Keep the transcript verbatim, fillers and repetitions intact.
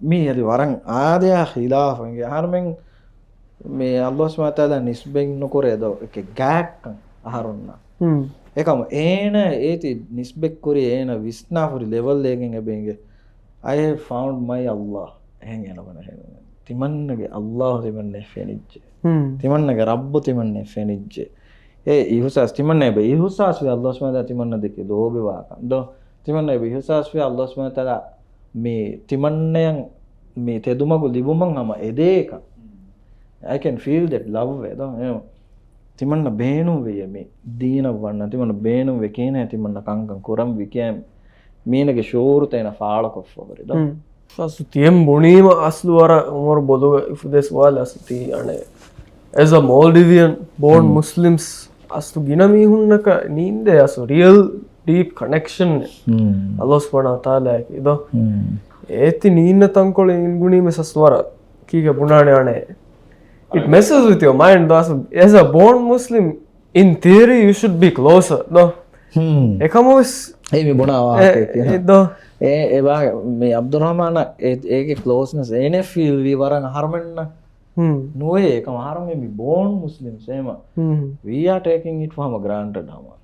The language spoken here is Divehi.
މީ އަދި ވަރަށް އާދަޔާ ޚިލާފަށް އިނގޭ. އަހަރުމެން މި ﷲ ސުބްޙާނަހޫ ވަތަޢާލާ ނިސްބަތް ނުކުރޭ ދޯ އެކެއް ގާތްކަން އަހަރުންނަށް. އެކަމު އޭނަ އޭތި ނިސްބަތް ކުރި އޭނަ ވިސްނާފުރި ލެވަލް އޭގެން އެބަ އިނގޭ، "I have found my Allah." އެހެން އޭނަ ބުނެ ހެން. ތިމަންނަގެ ﷲ ތިމަންނަ ފެނިއްޖެ. ތިމަންނަގެ ރައްބު ތިމަންނަ ފެނިއްޖެ. އެ އިހުސާސް ތިމަންނަ އެބަ އިހުސާސް ވެ ﷲ ސުބްޙާނަހޫ ވަތަޢާލާ ތިމަންނަ ދެކެ ލޯބިވާކަން ދޯ. ތިމަންނަ އެބަ އިހުސާސް ވެ ﷲ ސުބްޙާނަހޫ ވަތަޢާލާ މި ތިމަންނަޔަށް މި ތެދުމަގު ލިބުމަށް ހަމަ އެދޭކަން. I can feel that love ވެ ދޯ. އެ ތިމަންނަ ބޭނުން ވެއްޔެ މި ދީނަށް ވަންނަ. ތިމަންނަ ބޭނުން ވެ ކިހިނެއް ތިމަންނަ ކަންކަން ކުރަން ވި ކިޔަން މީނަގެ ޝުޢޫރުތައް އޭނަ ފާޅުކޮށްފަ ހުރި ދޯ. އަސް ތިއެން ބުނީމަ އަސްލު ވަރަށް އުމަރު ބޮލުގަ އިފުދޭ ސުވާލެއް އަސްލު ތީ އަނެއް. As a Maldivian born Muslims އަސްލު ގިނަ މީހުންނަކަށް ނީނދޭ އަސްލު ރިއަލް ޑީޕް ކަނެކްޝަން އެއް. އަﷲ ސުބްޙާނަހޫ ވަތަޢާލާއަކީ ދޯ. އޭތި ނީންނަ ތަންކޮޅެއް އިންގުނީމެސް އަސްލު ވަރަށް ކީކޭ ބުނާނެ އަނެއް. It messes with your mind ދޯ އަސްލު. As a born Muslim, in theory, you should be closer ދޯ. ހުން. އެކަމަށް ވެސް އެ މި ބުނާ ވާހަކަ އެ، ކިޔާ. އެ ދޯ. އެ، އެ ވާ-، މި އަބްދުއްރަޙްމާނަށް އެ، އޭގެ ކްލޯސްނެސް އޭނެ ފީލް ވީ ވަރަށް އަހަރުމެންނަށް ހުން. ނުވޭ، އެކަމަށް އަހަރުމެން މި ބޯން މުސްލިމްސް އެހެމަ. ހުން. We are taking it for granted ހަމަ.